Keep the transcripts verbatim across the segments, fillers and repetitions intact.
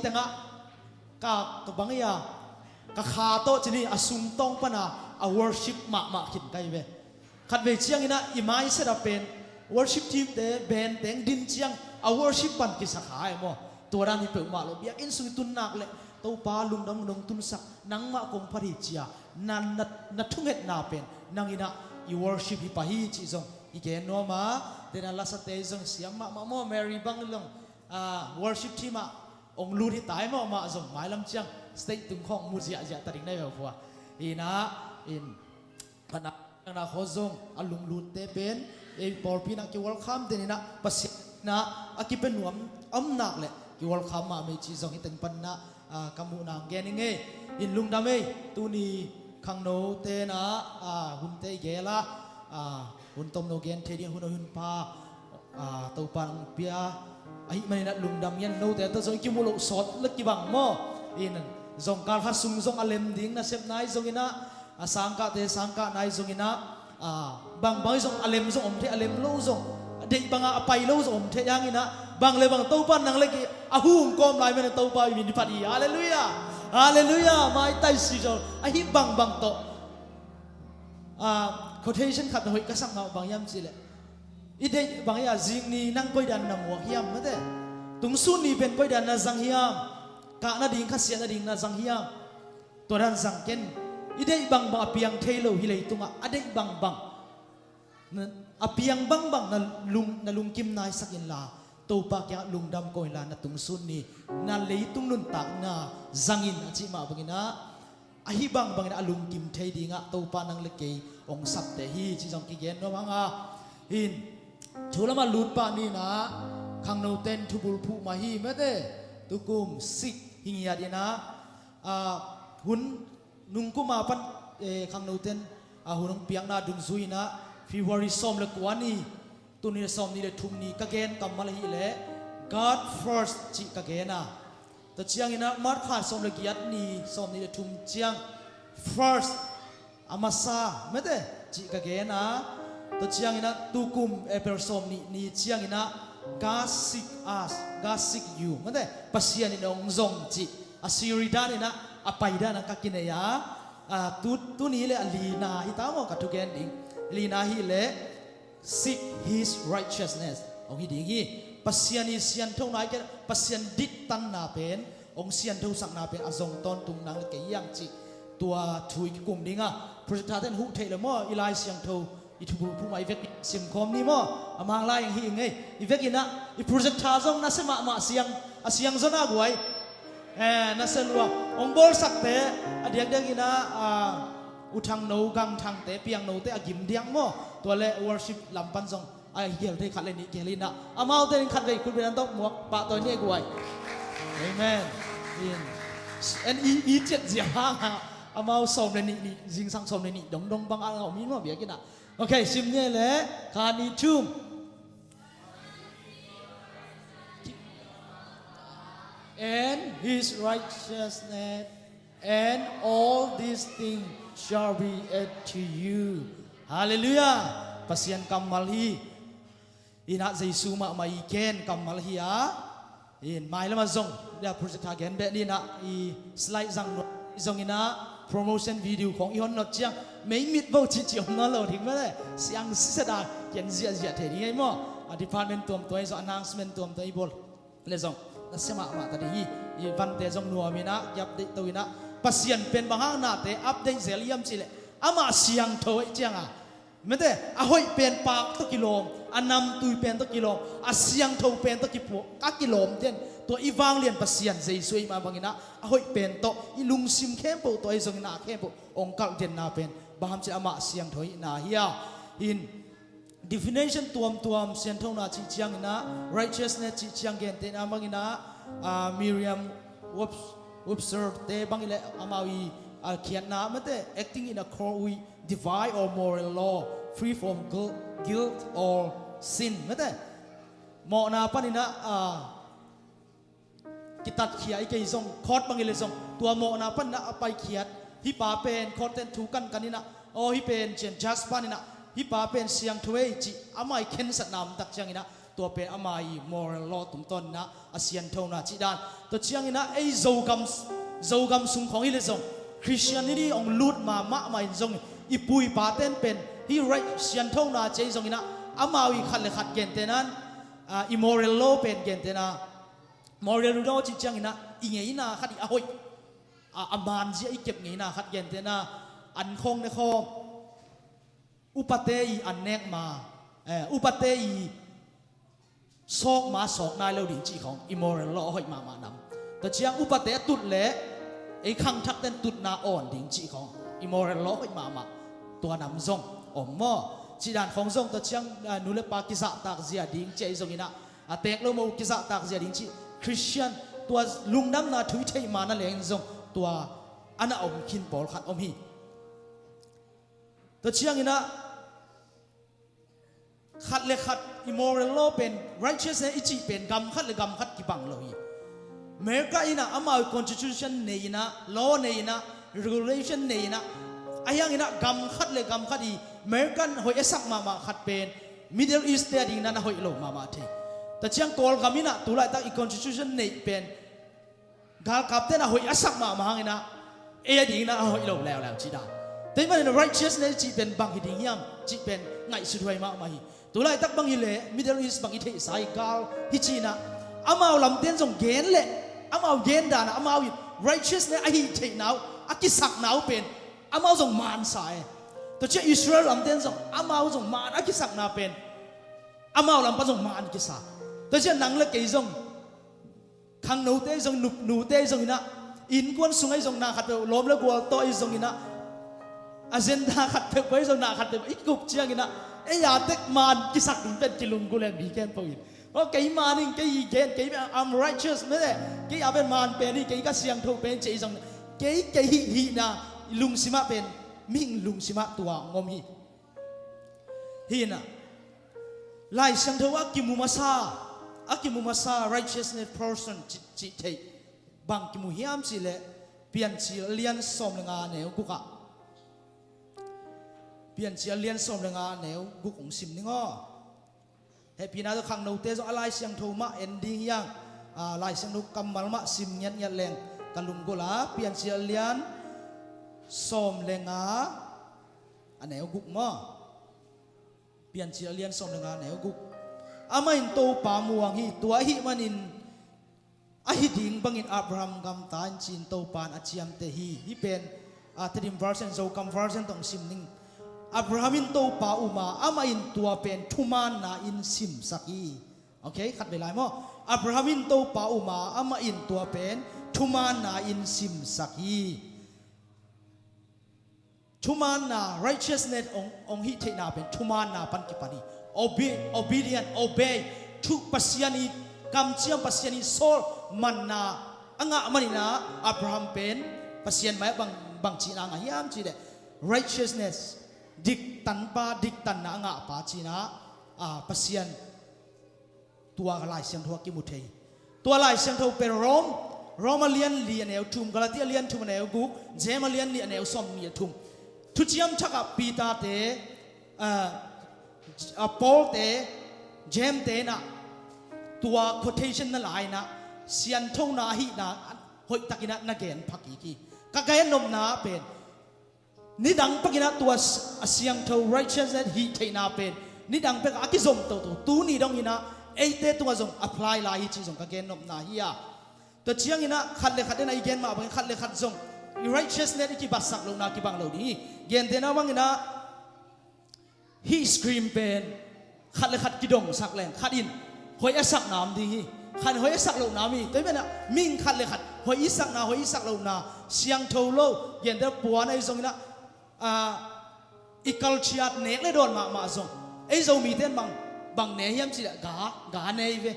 tengah ka, ka bang ia, ka kha tawh cini a sungtawng pana a worship mahmah khin ka hi ve. Khatvei cianginah i mindset ah pen worship team te band teng din ciang a worship pan kisa kha e maw. Tua dan hi peuhmah lo, biakinn sung i tun nak le Topa lungdam nong tunsak, nangmah kong phat hi cia na, na, na thungetna pen nanginah i worship hi pah hi cih zong i gen nuam a. Tena lasate zong siam mahmah maw, Mary bang long, ah, worship team ah ong lut hi tai maw, mah zong mailam ciang stage tung khawng mu ziahziah ta ding na hi ve pua. Inah in pana na khaw zong a lunglutte pen ei pawlpi inah kiwalkham den inah Pasian inah a kipia nuam om nak le kiwalkham mahmah hi cih zong hi teng pan inah, ah, ka muhna hong gen ing ei. In lungdam ei, tuni khangno tenah, ah, hunte i gel a, ah, hun tomno gen thei ding, hun a hun pha, ah, Topa nong pia ahih maninah lungdam ngen. Note tawh zong i kimuh loh sawt le kibang maw. In zong kal khat sung zong a lem ding nasep nai zonginah, a sangkahte sangkah nai zonginah, ah, bangbang zong a lem zong om thei, a lem lo zong, a deih banga a pai lo zong om thei hanginah, bang le bang Topa nang le kei a hung kawm lai mena Topa i min i phat hi. Halleluiah. Halleluiah. Maitai si zong ahi bangbang tawh, ah, quotation khat na hoih ka sak ngah bang hiam cihleh, i deih bang ia, zing ni nang koidan na muak hiam mate, tungsun ni pen koidan na zang hiam, kah nading khasiat nading na zang hiam? Tua dan zang ken. I deih bangbang a piang thei lo hi leitungah, a deih bangbang na, a piang bangbang na lung, na lungkim naisak inla, Topa kiangah lungdam ko inla, na tungsun ni, na leitung nuntakna zangin a cih mah banginah, ahi bangbangin a lungkim thei dingah Topa nang le kei hong sapte hi cih zong kigen nuam hanga. In thu lamah lut pah ninah khangnoten thubulphuh mah hi mate, tukum sik hi ngiat inah, ah, hun nungkuma pan, eh, khangnoten, ah, hun hong piakna dungzui inah February sawm le kua ni, tuni le sawm ni le thum ni ka gen kammal ahileh God first cih ka gen a. Tua cianginah March kha sawm le giat ni, sawm ni le thum ciang first, a masa mate cih ka gen a. Tua cianginah tukum April sawm ni, ni cianginah God seek us, God seek you mate, Pasian in hong zong cih a siri daninah a pai danah ka kinei a. Ah, tu, tuni le a lina hi ta maw ka thugen ding. Lina hileh seek his righteousness hong hi ding hi. Pasian i sianthona i ke, Pasian dittanna pen, hong sianthosakna pen a zong tawntung nang le kei hiang cih tua thu i kikum dinga. Projector ten huh theih le maw, i Lai Siangtho i thubulphuh mah i vek simkhawm ni maw. A mang lai ing hi ing ei. I vekinah i projector zong nasia mahmah siang, a siang zona guai. Eh, nasia lua hong bawlsakte a diakdiakinah, ah, U Thangno, Gang Thangte, Piangnote a gim diak maw. Tua le worship lam pan zong a hial thei khat le nih kihel inah, amaute in khatvei khutbet an tawh muak pahtawi ni a guai. Amen. In, en i, i ciat zia hanga amau sawm le nih, nih, zingsang sawm le nih dongdong bang a om hi maw biakinah. Ok, sim ni le kha ni thum. And his righteousness, and all these things shall be added to you. Halleluiah. Pasian kammal hi. Inah Jesu mahmah i ken kammal hi a. In mailamah zong dia projector gen beh ninah i slide zang nuam zonginah promotion video khong i hon not ciang mei mit bo cihcih om nawn lo ding mah le. Siang siset a kian ziahziah thei ding ei maw. A department tuamtuam i zong announcement tuamtuam i bawl le zong nasia mahmah ta ding hi. I vante zong nuaminah kiap deih to inah Pasian pen bang hang nate update zel hiam cihleh amah siangtho aih cianga mate, a hoih pen paak tawh kilawm, a namtui pen tawh kilawm, a siangtho pen tawh kipuah ka kilawm den. Tua i vanglian Pasian Jesu i mah banginah a hoih pen tawh i lungsim khempeuh tawh i zonginah khempeuh hong kalh denna pen bang ham cih amah siangtho ihna hi a. In definition tuamtuam sianthona cih cianginah, righteousness cih ciang gentehna banginah, ah, Merriam Webs-, Webster te bangileh amau i, ah, khiatna mate, acting in accord with divine or moral law, free from guil-, guilt or sin mate. Mawhna paninah, ah, kitatkhia i kei zong, court bangileh zong tua mawhna paninah a paikhiat, hih pa pen court ten thu kankaninah, aw hih pen cian judge paninah hih pa pen siangtho ei cih amah i khensatna omtak cianginah Tua pen ama i moral law tungtawn inah a sianthona cih dan. Tua cianginah ei Zogam, Zogam sung khawng hi le zong Christianity hong lut ma mahmah in zong i pu i paten pen hih right sianthona cih ei zonginah amau i khat le khat gentehna, ah, i moral law pen gentehna moral law cih cianginah i ngeina khat i a hoih, a, a manzia i kep ngeina khat gentehna an khawng ne khawng, upate i an nek ma, eh, upate i sawk ma sawk nai lo ding cih khawng i moral law a hoih mahmah nam. Tua ciang upate a tut le ei khangthakten tutna awn ding cih khawng i moral law a hoih mahmah. Tua nam zong om maw? Cih dan khawng zong tua ciang, ah, nu le pa kizahtak zia ding cih ei zonginah a tek lo maw kizahtak zia ding cih Christian tua lungdamna thu i theih ma na leng zong tua a na om khin pawlkhat om hi. Tua cianginah khat le khat i moral law pen righteousness i cih pen gam khat le gam khat kibang lo hi. America inah amau i constitution nei inah, law nei inah, regulation nei inah, ahi hanginah gam khat le gam khat i American hoih a sak mahmah khat pen Middle East te a dingin a na hoih lo mahmah thei. Tua ciang Kawlgam inah tulaitak i constitution neih pen galkapte na hoih a sak mahmah hanginah ei a dingin a hoih lo leuleu cih dan. Tua ahih manin righteousness cih pen bang hi ding hiam cih pen ngaihsut huai mahmah hi. Tulaitak bang hileh Middle East bang i theihsa hi gal hi cinah amau lamten zong gen leh amau gen danah amau in righteousness a hih theihna uh a kisakna uh pen amau zong mansa e. Tua ciah Israel lamten zong amau zong man a kisakna pen amau lampa zong man kisa. Tua ciah nang le kei zong khangnote zong, nu, nute zonginah innkuan sung ahi zong na khat peuh lawm le gual tawh ahi zonginah agenda khat peuh peuh ahi zong na khat peuh i kup cianginah ei a tek man kisak ding pen kilunggulh e mi khempeuh in. Aw kei man ing, kei i gen, kei I'm righteous mete, kei a pen man pen hi, kei ka siangtho pen cih ahi zong kei, kei hih hihna lungsimah pen mihing lungsimah tua ngom hi. Hinah Lai Siangtho a kimu masa, a kimu masa righteousness person cih, cih theih bang kimu hiam cihleh Piancil a lian sawm le nga a neu gukah, Piancil a lian sawm le nga a neu guk hong sim ning aw. Hehpihna tawh khangnote zong a Lai Siangtho mah en ding hiang, a, Lai Siangtho kammal mah sim ngiatngiat leng ka lunggulh a, Piancil a lian sawm le nga a neu guk maw? Piancil a lian sawm le nga a neu guk. Amah in Topa muang hi, tua ahih manin ahi ding bangin Abraham gamta in ci-in Topa in a ciamteh hi. Hih pen, a, Tedim version, Zokam version tawh sim ning. Abraham in Topa um a, amah in tua pen thumaanna in simsak hi. Ok, khat vei lai maw? Abraham in Topa um a, amah in tua pen thumaanna in simsak hi. Thumaanna, righteousness hong, hong hih theihna pen thumaanna pan kipan hi. Obe-, obedient, obey. Thu Pasian i kamciam, Pasian i sawl manna a ngah maninah Abraham pen Pasian mai bang, bang cihna a ngah hiam cihleh righteousness, diktanpa, diktanna a ngahpa cinah, a, Pasian tua Lai Siangtho a kimu thei. Tua Lai Siangtho pen Rom, Rom a lian li a neu thum, Galati a lian thum a neu guk, Jem a lian li a neu sawm nih a thum. Thuciam Thak ah Peter te, a, a, Paul te, Jem te inah tua quotation na la inah sianthona ahihna hoihtakinah na gen phakik hi. Ka gen nopna pen nidang pekinah tua s-, a siangtho righteousness hih theihna pen nidang pekah a kizom toto, tuni donginah eite tungah zong apply lai hi cih zong ka gen nopna hi a. Tua cianginah khat le khat inah i gen mah bangin khat le khat zong i righteousness i kibatsak lohna kibang lo ding hi. Gentehna banginah hih screen pen khat le khat kidongsak leng khat in hoih a sakna om ding hi. Khat in hoih a sak lohna om hi. Tua hi penah mihing khat le khat hoih i sakna, hoih i sak lohna, siangtho lo, genteh puan ahi zonginah, a, i culture nek le dawn mahmah zong ei Zomite in bang, bang ne hiam cihleh ga, ga ne hi ve.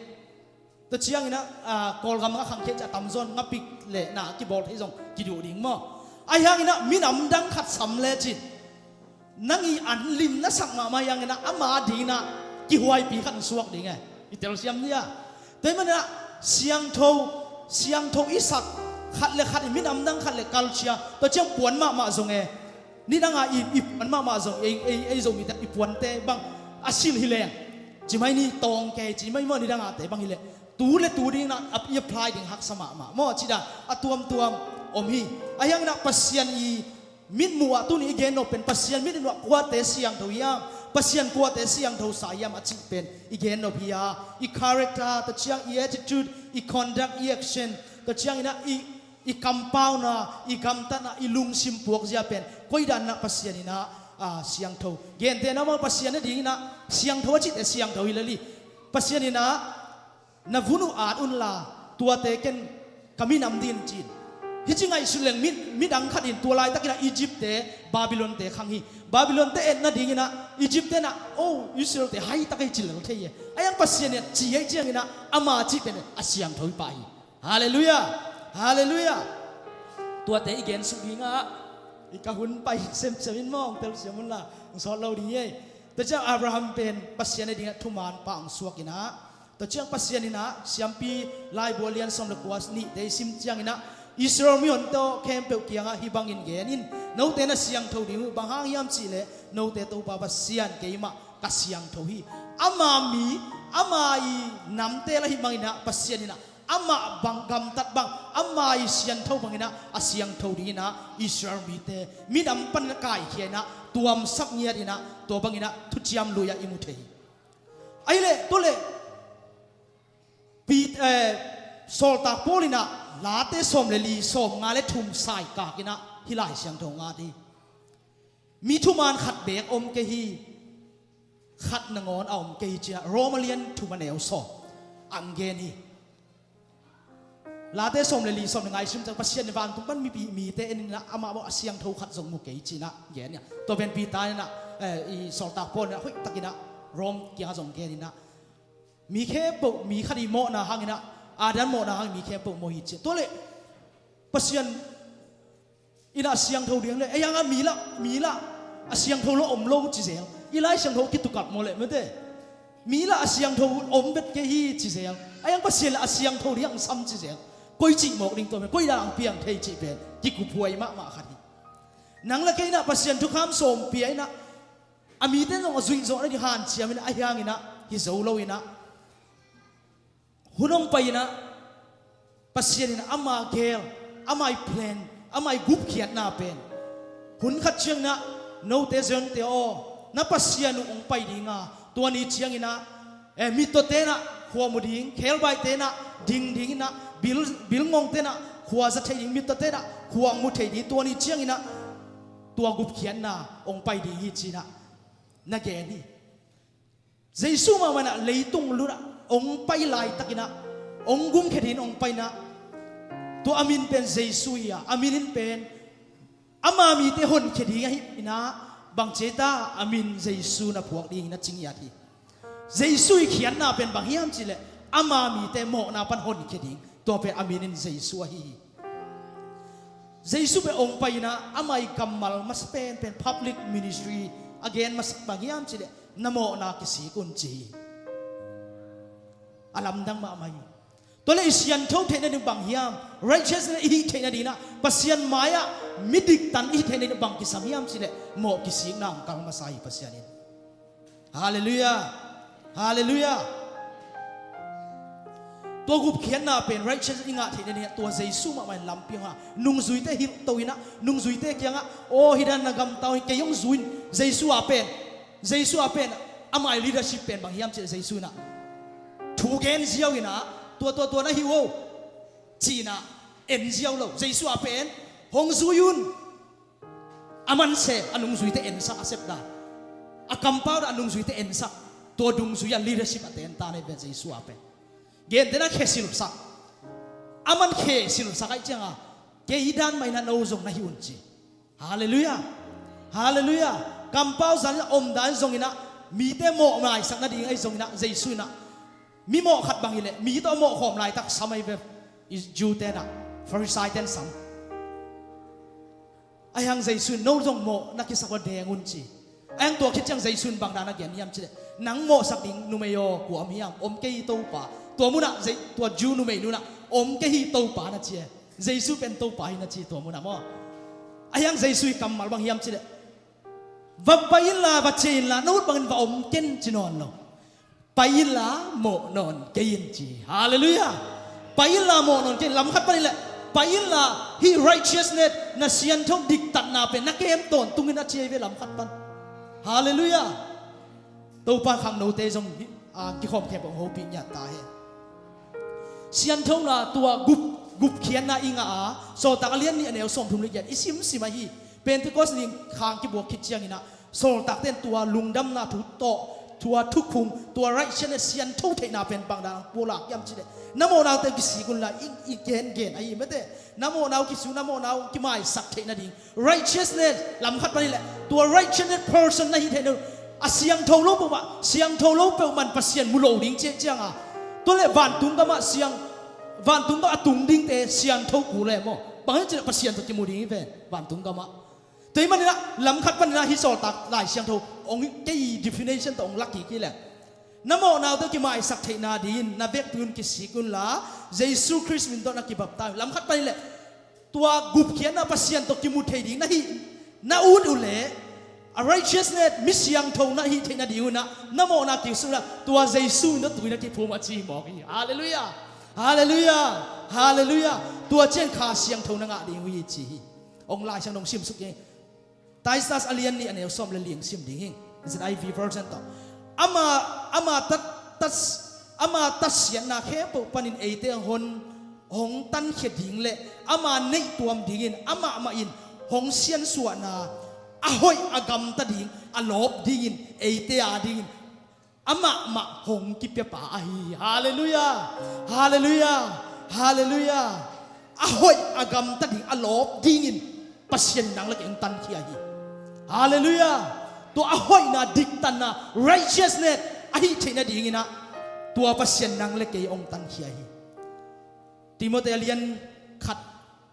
Tua cianginah, a, Kawlgam a khangkhiat ciah tamzaw in ngapik le na a kibawl thei zong kiduh ding maw? Ahi hanginah minam dang khat sam lecin nang i an lim na sak mahmah hi hanginah ama dinginah kihuaipi khat in suak ding e. I telsiam ni a. Tua hi manah siangtho, siangtho i sak khat le khat i minam dang khat le culture tua ciang puan mahmah zong e. Nidanga i, i puan mahmah zong ei, ei, ei Zomite i puante bang a silh hi leng Ci mai ni, tawng kei ci mai maw, nidang a te bang hileh tu le tu ding na a i apply ding haksa mahmah maw, ci dan a tuamtuam om hi. Ahi hangin ah Pasian i mitmuh ah tuni i gen nop pen, Pasian mitmuh ah kuate siangtho hiam, Pasian kuate siangtho sa hiam a cih pen i gen nop hi a, i character, tua ciang i attitude, i conduct, i action, tua ciangin ah i, i kampauna, i gamtatna, i lungsim puakzia pen koi dan in ah Pasian in ah, a, siangtho. Gentehna mah Pasian nadingin ah siangtho a cihte siangtho hi lel hi. Pasian in ah na vun uh at unla, tuate ken ka minam ding in ci-in. Hih ci ngaihsut leng mi, midang khat in tua laitakin ah Egypt te, Babylon te khang hi. Babylon te et nadingin ah Egypt te in ah, oh, Israel te haitak hi ci lel thei hi. Ahi hang Pasian in ah ci ahih ciangin ah ama cih pen a siangtho hi pah hi. Halleluiah. Halleluiah. Tuate i gen suk ding ah, i ka hun pai semsem in maw, hong telsiam unla, hong sawt lo ding hi. Tua ciang Abraham pen Pasian nadingin ah thuman pa hong suak in ah, tua ciang Pasian in ah Siampi Laibu a lian sawm le kua, nihte i sim ciangin ah, Israel mihon tawh khempeuh kiangah hih bangin gen in, note na siangtho ding uh, bang hang hiam cihleh note Topa Pasian keimah ka siangtho hi. Ama mi, ama i namte lah hih bangin ah Pasian in ah amah bang, gamtat bang, ama i siangtho bangin ah a siangtho dingin ah Israel mite minam pan a kaikhia in ah tuamsak ngiat in ah, tua bangin ah Thuciam Lui ah i mu thei hi. Ahih leh, tua leh Pit-, eh, Sawltak Paul in ah Late sawm le li, sawmnga le thum saikak in ah hih Lai Siangtho ngat hi. Mi thuman khat beek om kei hi, khat nangawn a om kei hi, ci-in ah Rom a lian thum a neu sawm ah hong gen hi. Late sawm le li, sawm le nga i sim ciang Pasian in vantung pan mipi, mite en in ah amah bawh a siangtho khat zong mu kei ci-in ah gen hi. Tua pen Peter in ah, eh, i Sawltak Paul in ah hoihtakin ah Rom kiangah zong gen in ah, mi khempeuh, mi khat i mawhna hangin ah, Adam mawhna hangin mi khempeuh mawh hi ci. Tua leh Pasian in ah a siangtho ding leh, ei hang ah mi lah, mi lah a siangtho lo om lo ci zel. I Lai Siangtho kitukap maw leh mete. Mi lah a siangtho om vet kei hi ci zel. Ei hang Pasian lah a siangtho ding hong sam ci zel. Koi cih mawk ding tua pen, koi dan hong piang thei cih pen kikuphuai mahmah khat hi. Nang le kei in ah Pasian thukham sawm pia in ah, a mite zong a zuih zawh nading hanciam in ah, ahi hangin ah hi zo lo in ah, hun hong pai in ah Pasian in ama gel, ama i plan, ama i gupkhiatna pen, hun khat ciangin ah, note Zion te aw, na Pasian uh hong pai ding a, tua ni ciangin ah, eh, mittawte in ah khua mu ding, khebaite in ah ding ding in ah, bil, bilngongte in ah khua za thei ding, mittawte in ah khua hong mu thei ding, tua ni ciangin ah tua gupkhiatna hong pai ding hi ci-in ah na gen hi. Jesu mahmah in ah leitung lut ah hong pai laitakin ah, hong gumkhia dingin hong pai in ah, tua a min pen Jesu hi a, a min in pen ama mite honkhia ding ahih in ah, bang ci ei ta, a min Jesu na phuak ding hi, na ci ngiat hi. Jesu i khiatna pen bang hiam cihleh, ama mite mawhna pan honkhia ding, tua pen a min in Jesu ahi hi. Jesu pen hong pai in ah, ama i kammal masa penpen, public ministry, a gen masa bang hiam cihleh, na mawhna kisik un ci hi. A lamdang mahmah hi. Tua leh i siangtho theih nading bang hiam, righteousness i hih theih nading in ah, Pasian mai-ah mi diktan i hih theih nading bang kisam hiam cihleh, mawh kisikna hong kal masa hi Pasian in. Halleluiah. Halleluiah. Tua gupkhiatna pen righteous i ngah theih nading ah tua Jesu mahmah in lampi hong hang. Nungzuite hilhto in ah, nungzuite kiangah, aw, hih dan na gamta uh hi, kei hong zui in, Jesu a pen, Jesu a pen, ama i leadership pen bang hiam cihleh Jesu in ah thu gen ziau in ah, tua, tua, tua na hi uh o, ci-in ah en ziau lo. Jesu a pen, hong zui un. A man se a nungzuite ensak a sep dan, a kampau dan a nungzuite ensak, tua dungzui a leadership a ten ta nei ve Jesu a pen. Gentehna khe silhsak. A man khe silhsak ahih ciangin, kei dan mah in ah no zong na hi un ci. Halleluiah. Halleluiah. Kampau zan in ah om dan zongin ah, mite mawh maisak nading ahi zongin ah, Jesu in ah mi mawh khat bang hileh, mi tawh a mawh khawm laitak sam ahi ve. I Jew-te in ah, Pharisee-te in sam. Ahi hang Jesu in no zong mawh na kisak uh a deng un ci. Ahi hang tua khit ciang Jesu in bang dan a gen hiam cihleh, nang mawhsak ding numei aw kua om hiam? Om kei hi Topa. Tua munah Jei-, tua Jew numei nu in ah, om kei hi Topa na ci e. Jesu pen Topa hi na ci tua munah maw. Ahi hang Jesu i kammal bang hiam cihleh, va pai inla, va ciah inla, na ut bangin va om ken ci nawn lo. Pai inla mawh nawn kei in ci. Halleluiah. Pai inla mawh nawn kei in. Lam khat panin leh, pai inla, hih righteousness, na siangtho diktatna pen na kem tawntungin a ci hi ve, lam khat pan. Halleluiah. Topa khangnote zong hi, a, kikhawm khempeuh hong hopih ngiat ta hen. Siangthona tua gup, gupkhiatna i ngah a, Sawltak a lian nih a neu sawmthum le giat i simsim ahi. Pentecost ni khang kibuak khit ciangin ah, sawltakte in tua lungdamna thu tawh, tua thukhun, tua righteousness, siangtho theihna pen bang dan pulak hiam cih leh, na mawhna uh teng kisik unla, i, i gengen ahi mate. Na mawhna uh kisik, na mawhna uh kimaisak theih nading righteousness, lam khat panin leh, tua righteousness person na hih theih nading, a siangtho lo peuhmah, siangtho lo peuhmah in Pasian mu lo ding ci ahih ciangin, tua leh vantung gamah siang, vantung gam a tung dingte siangtho kul e maw. Bang hiam cih leh Pasian tawh kimu ding hi ven, vantung gamah. Tua ahih manin ah, lam khat panin ah hih sawltak Lai Siangtho hong, kei definition tawh hong lak kik hi leh, na mawhna uh teng kimaisak theihna dingin na vekpi un kisik unla, Jesu Khrist min tawh na kibaptai. Lam khat panin leh, tua gupkhiatna Pasian tawh kimu thei ding na hih, na ut uh leh, a righteousness, mi siangtho na hih theih nading un ah, na mawhna kisik unla, tua Jesu min tawh tui na kiphum a ci mawk hi. Halleluiah. Halleluiah. Halleluiah. Tua ciang kha siangtho na ngah ding uh hi ci hi. Hong Lai Siangtho hong simsuk hi. Titus a lian nih a neu sawm le li hong sim ding hi. Z I V version tawh. Ama, ama tat, tat, ama tatsiatna khempeuh panin eite hong, hong tankhia ding le ama neihtuam dingin amah mah in hong siansuahna, a hoih a gamta ding, a lawp dingin, eite a dingin amah mah hong kipiapa ahi hi. Halleluiah. Halleluiah. Halleluiah. A hoih a gamta ding, a lawp dingin Pasian in nang le kei hong tankhia hi. Halleluiah. Tua a hoihna, diktatna, righteousness a hih theih nadingin ah, tua Pasian in nang le kei hong tankhia hi. Timoti a lian khat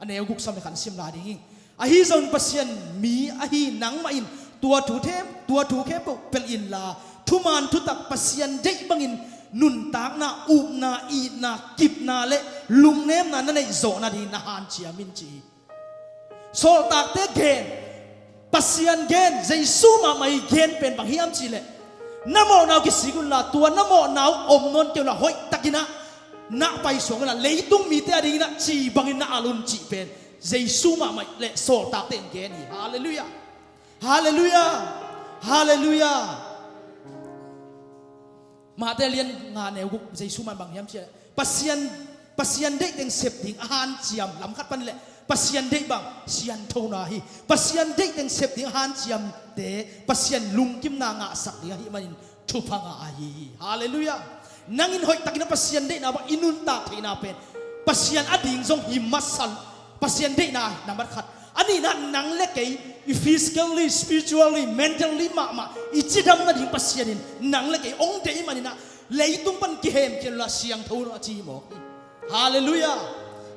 a neu guk sawm le khat sim lai ding hi. Ahi zongin Pasian mi ahi nangmah in tua thu them, tua thu khempeuh pelh inla, thuman thutak, Pasian deih bangin nuntakna, upna, itna, kipna le lungnemna na neih zawh nadingin na hanciam in ci hi. Sawltakte gen, Pasian gen, Jesu mahmah i gen pen bang hiam cih leh, na mawhna uh kisik unla, tua na mawhna uh om nawn kei unla, hoihtakin ah na paisuak unla, leitung mite a dingin ah ci bangin na al un cih pen Jesu mahmah le sawltakte in gen hi. Halleluiah. Halleluiah. Halleluiah. Mate a lian nga a neu guk, Jesu mahmah bang hiam cih leh, Pasian, Pasian deih teng sep ding a hanciam, lam khat panin leh, Pasian deih bang, sianthona hi. Pasian deih teng sep ding a hanciamte Pasian lungkimna ngahsak ding ahih manin thupha ngah ahi hi. Halleluiah. Nang in hoihtakin ah Pasian deihna bang i nuntak theihna pen Pasian a ding zong hi masa lo. Pasian deihna nambat khat. A nihna, nang le kei i physically, spiritually, mentally mahmah i cidam nading Pasian in nang le kei hong deih ahih manin ah, leitung pan kihemkhiat unla siangtho un a ci hi mawk hi. Halleluiah.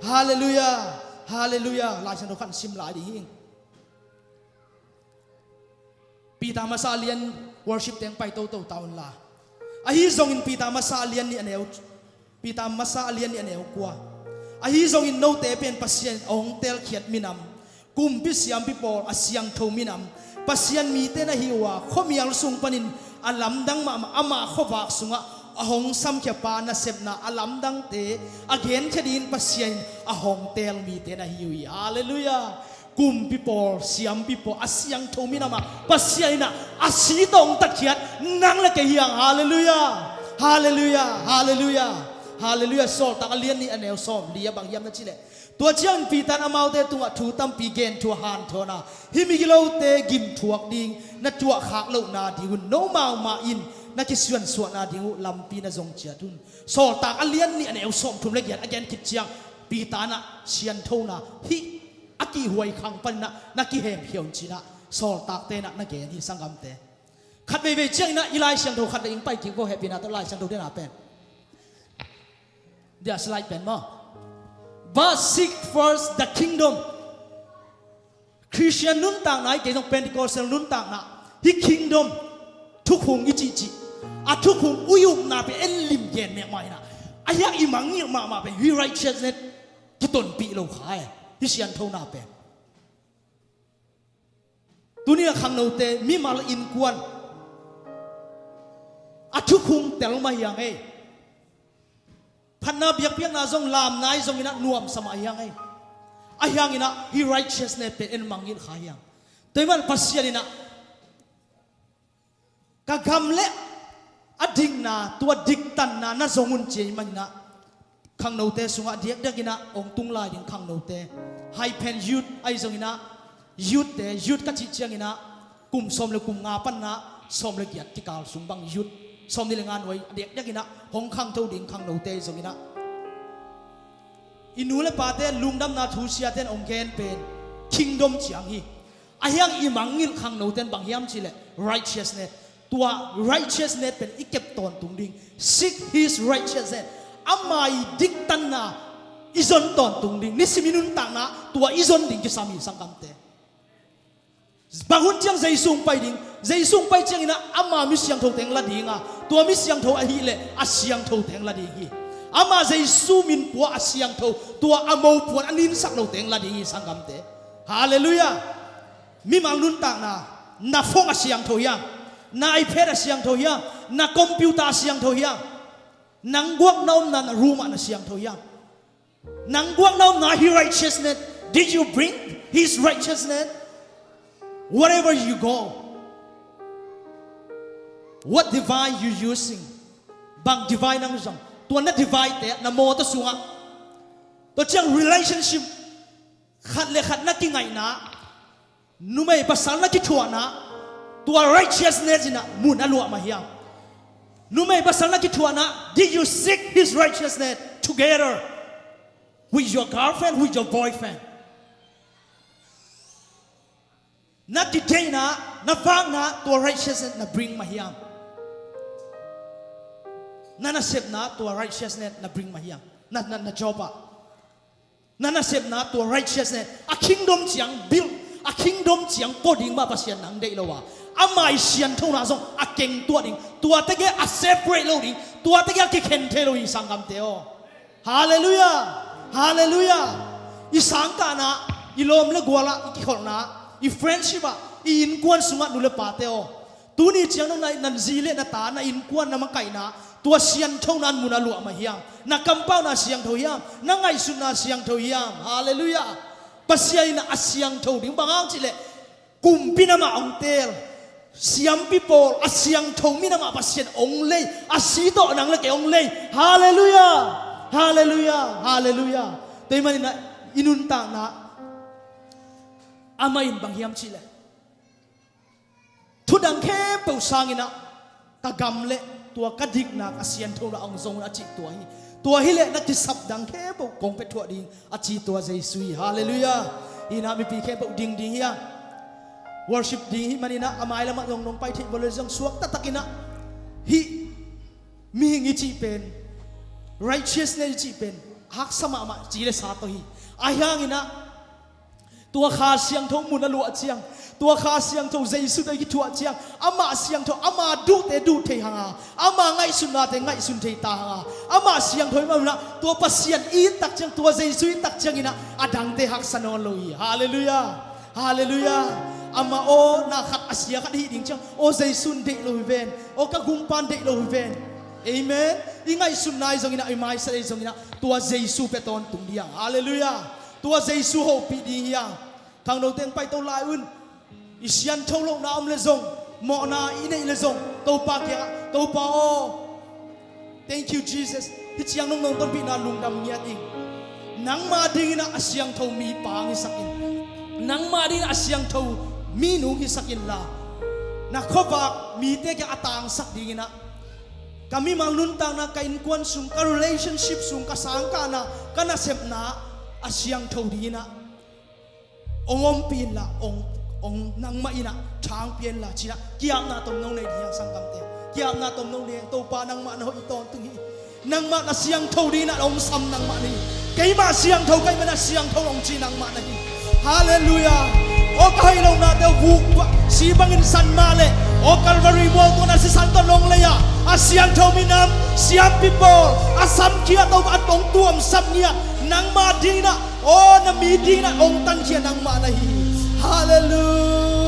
Halleluiah. Halleluiah. Lai Siangtho khat sim lai ding hi. Peter masa a lian, worship teng pai toto ta unla. Ahi zongin Peter masa a lian nih a neu, Peter masa a lian nih a neu kua. Ahi zongin note pen Pasian in a hong teelkhiat minam, kumpi siampi pawl, a siangtho minam, Pasian mite na hi uh a, khuamial sung panin a lamdang mahmah, ama khuavak sungah a hong samkhiapa nasepna a lamdangte a genkhia dingin Pasian in a hong teel mite na hi uh hi. Halleluiah. Kumpi pawl, siampi pawl, a siangtho minam ah Pasian in ah a si tawh hong tatkhiat nang le kei hi hang. Halleluiah. Halleluiah. Halleluiah. Halleluiah. Sawltak a lian nih a neu sawm li ah bang hiam na cih leh, tua ciangin Peter in amaute tungah thu tampi gen, thu a hanthawn a, hih migilote gimthuak ding na tuahkhak lohna ding un nomau mah in na kisiansuahna ding uh lampi na zong ciat un. Sawltak a lian nih a neu sawmthum le giat a gen khit ciang Peter in ah sianthona hih a kihhuai khang panin ah na kihemkhia un ci-in ah sawltakte in ah na gen hi, sanggamte. Khat veivei ciangin ah i Lai Siangtho khat le ing pai kik vo, hehpihna tawh Lai Siangtho dena pen. Dia slide pen maw. But seek first the kingdom. Christian nuntakna hi kei zong, Pentecostal nuntakna, hih kingdom thukhun i cihcih, a thukhun ui upna pen en lim gen mekmah hi-in ah, a hiang i mangngilh mahmah pen hih righteousness kitonpih lo kha e, hih sianthona pen. Tuni a khangnote, mimal innkuan, A thukhung tel mah hiang ei. Phatna biakpiakna zong lamnai zong inah nuamsa mah hiang ei. Ahi hang inah hih righteousness pen en mangngilh kha hiang. Tua ahih man Pasian inah ka gam le a dikna, tua diktanna na zong un ci ahih man inah khangnote sungah diakdiak inah hong tung lai ding khangnote, hyphen youth ahi zong inah, youth te, youth ka cih ciang inah kum sawm le kum nga panna sawm le giat kikal sung bang youth, sawm nih le nga nuai a diakdiak inah hong khangto ding khangnote ahi zong inah, i nu le pate lungdamna thu siate in hong gen pen kingdom ciang hi. Ahi hang i mangngilh khangnote in bang hiam cih leh righteousness. Tua righteousness pen i kep tawntung ding. Seek his righteousness. Ama i diktanna i zon tawntung ding. Nisim i nuntakna tua i zon ding kisam hi, sanggamte. Bang hun ciang Jesu hong pai ding? Jesu hong pai ciang inah ama mi siangtho teng la ding a, tua mi siangtho ahih leh a siangtho teng la ding hi. Ama Jesu min pua a siangtho, tua a mopuan a ninsak lo teng la ding hi, sanggamte. Halleluiah. Mimal nuntakna, na phone a siangtho hiam? Na iPad a siangtho hiam? Na computer a siangtho hiam? Nang guak na omna na room ah na siangtho hiam? Nang guak na omna his righteousness, did you bring his righteousness? Wherever you go, what device you using? Bang device nang zong? Tua na device te na mawtaw sungah, tua ciang relationship, khat le khat na kingaihna, numei pasal na kithuahna, tua righteousness inah mun a luah mah hiam? Numei pasal na kithuahna, did you seek his righteousness together with your girlfriend, with your boyfriend? Na kiteina, na vakna, tua righteousness na bring mah hiam? Na nasepna, tua righteousness na bring mah hiam? Na, na, na job ah, na nasepna, tua righteousness, a kingdom ciang build, a kingdom ciang pua ding mah Pasian nang deih lo a, ama i sianthona zong a keng tuah ding, tua tege a separate lo ding, tua tege a kikhen thei lo ding, sanggamte aw. Halleluiah. Halleluiah. I sangkahna, i lawm le gual ah i kikholhna, i friendship ah, i innkuan sungah nu le pate aw, tuni ciang nong na, na zi le na ta, na innkuan, na makaihna, tua sianthona in mun a luah mah hiam? Na kampauna siangtho hiam? Na ngaihsutna siangtho hiam? Halleluiah. Pasian inah a siangtho ding, bang hang cih leh kumpi na mah hong teel, siampi pawl, a siangtho mi na mah Pasian hong lei, a si tawh nang le kei hong lei. Halleluiah. Halleluiah. Halleluiah. Tua ahih man inah i nuntakna, amah in bang hiam cih leh, thudang khempeuh sang inah ka gam le tua ka dikna, ka sianthona hong zong un a cih tua hi. Tua hi leh na kisap dang khempeuh kong pia thuah ding a ci tua Jesu hi. Halleluiah. Inah mipi khempeuh ding ding hi a, worship ding hi man inah a mailam ah zong nong pai theih bawle zong suak taktak inah hih mihing i cih pen, righteousness i cih pen haksa mahmah ci le sa tawh hi. Ahi hang inah tua Kha Siangtho mun a luah ciang, tua Kha Siangtho Jesu tawh i kithuah ciang, amah siangtho, ama duhte duh thei hang a, ama ngaihsutnate ngaihsun thei ta hang a, amah siangtho i mah un ah, tua Pasian i it tak ciang, tua Jesu i it tak ciang inah a dangte haksa nawn lo hi. Halleluiah. Halleluiah. Amah aw, na khat a sia khat hih ding ciang, aw Jesu in deih lo hi ven, aw ka gumpa in deih lo hi ven. Amen. I ngaihsutna ahi zong inah, i mindset ahi zong inah tua Jesu pia tawntung ding hi hang. Halleluiah. Tua Jesu hopih ding hi hang. Khangnote hong paito lai un. I siangtho lohna om le zong, mawhna i neih le zong, Topa kiangah, Topa aw, thank you Jesus, hih ciang nong nongtonpihna lungdam ngiat ing. Nangmah ding inah a siangtho mipa hong hisak in. Nangmah ding inah a siangtho minu hong hisak inla, na khuavak mite kiang a tangsak ding inah, ka mimal nuntakna, ka innkuan sung, ka relationship sung, ka sangkahna, ka nasepna a siangtho ding inah hong ompih inla, hong, hong nangmah inah thangpia inla ci-in ah ki-apna tomno nei ding hi hang, sanggamte. Ki-apna tomno nei hang. Topa, nangmah na hoih tawntung hi. Nangmah na siangtho ding inah hong sam nangmah na hi. Keimah siangtho ka hih manin a siangtho hong ci nangmah na hi. Halleluiah. Aw ka hoih lohnate uh vuk si bangin san mah leh, aw Calvary mual tungah na sisan tawh nong lei a, a siangtho minam, siampi pawl, a samkhia, Topa, a tong tuamsap ngiat nangmah ding inah, aw na mi ding inah hong tankhia nangmah na hi. Halleluiah.